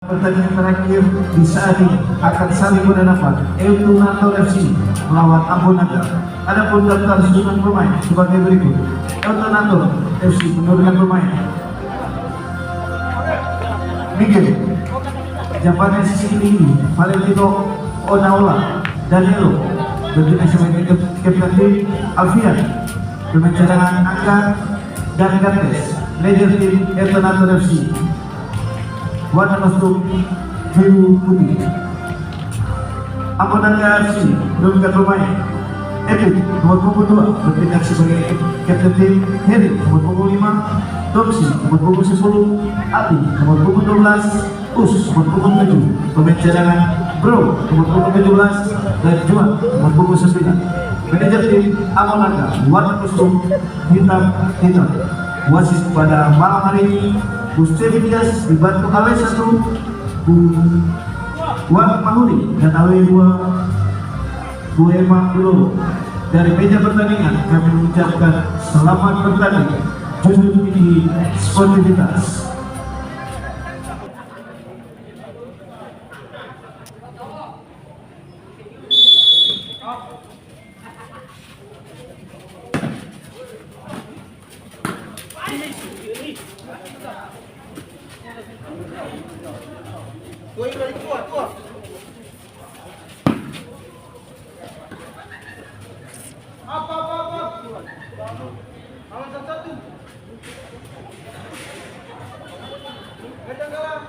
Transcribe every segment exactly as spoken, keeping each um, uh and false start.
Pertandingan terakhir di saat ini akan saling berhadapan, Eutunator F C melawan Ambo Naga. Adapun daftar susunan pemain sebagai berikut: Eutunator F C menurunkan pemain Miguel, Japanes Siki Tinggi, Valentino Onaola, Danilo, bertugas sebagai kap-, kapten tim, Alfian, pemain cadangan Angga dan Gates, leader tim Eutunator F C. Warna kostum biru putih. Ambo Naga F C menurunkan pemain Epic, nomor punggung dua, bertindak sebagai kapten tim, Heri, nomor punggung lima, Doksi, nomor punggung sepuluh, Abi, nomor punggung dua belas, Us, nomor punggung tujuh, pemain cadangan, Bro, nomor punggung tujuh belas, dan Juan, nomor punggung sembilan. Manajer tim, Ambo Naga, warna kostum hitam, hitam. Wasit pada malam hari ini, Gustevi Dias, dibantu Alex satu, Bu Wan Mahuri, dan Awe dua, Bu Emma Bilolo. Dari meja pertandingan, kami mengucapkan selamat bertanding, junjung tinggi sportivitas. Apa, apa, apa? Lawan satu-satu. Kencang, kawan.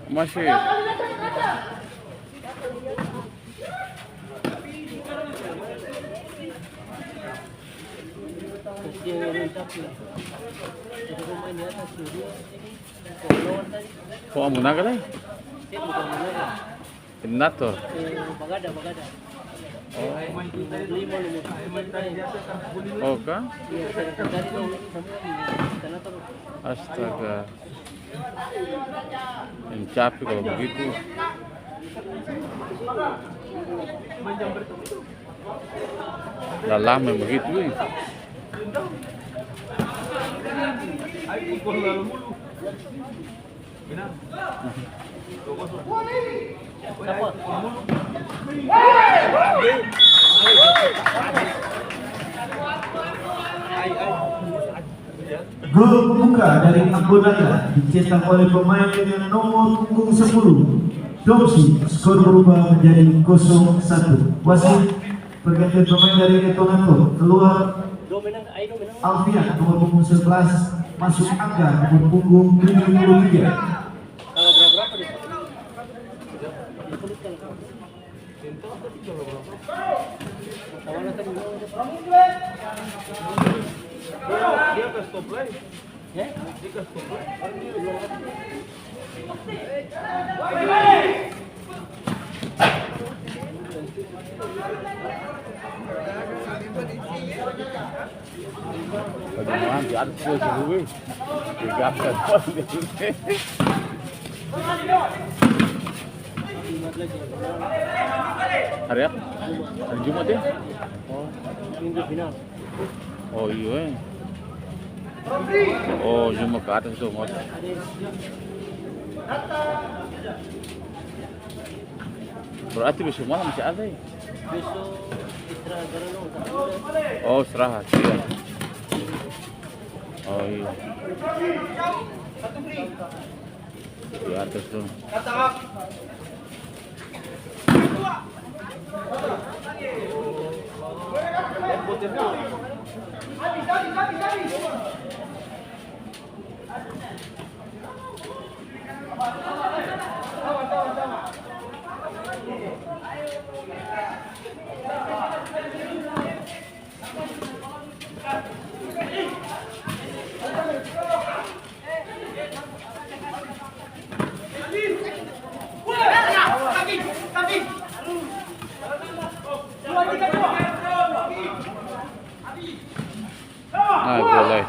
Masih. Kong Amunaga lai? Terminator. Oh. Oh, ka? Astaga. Yang capek kalau begitu. Lah lama begitu, eh. Gol pembuka dari Agbonaya dicetak oleh pemain dengan nomor punggung sepuluh, Domsi, skor berubah menjadi kosong satu. Wasit, pergantian pemain dari detonator, keluar Alfian, nomor punggung sebelas, masuk Angga, nomor punggung tujuh puluh tiga. Bagaimana di atas dia suruh, weh. Dia gapkan. Hari apa? Hari Jumat, ya? Oh, minggu final. Oh, iya, eh. Oh, Jumat ke atas tuh, Mat. Berarti besok malam masih ada, ya? Besok istirahat dulu. Oh, istirahat, iya. Oh, iya. Di atas tuh. Ah, gol lai.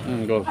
Hmm, gol.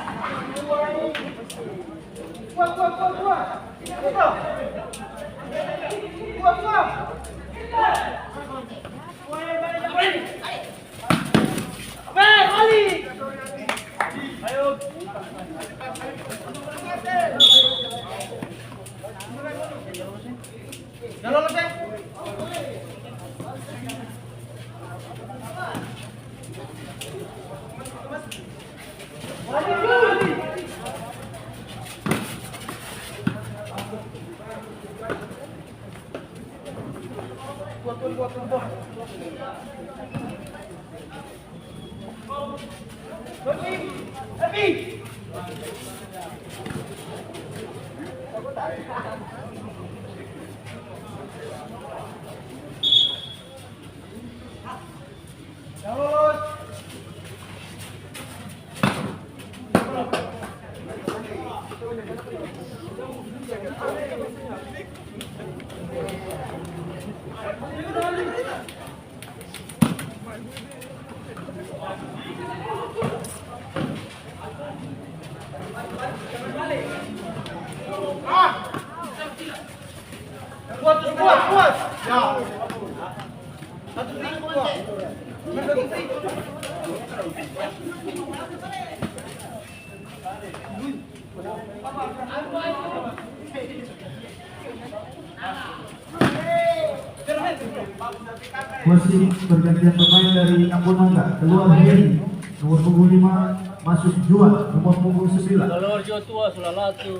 Wasit, pergantian pemain dari Ambon Naga, keluar Heri, nomor punggung lima, masuk Juan, nomor punggung sembilan. Keluar Joshua, salah satu.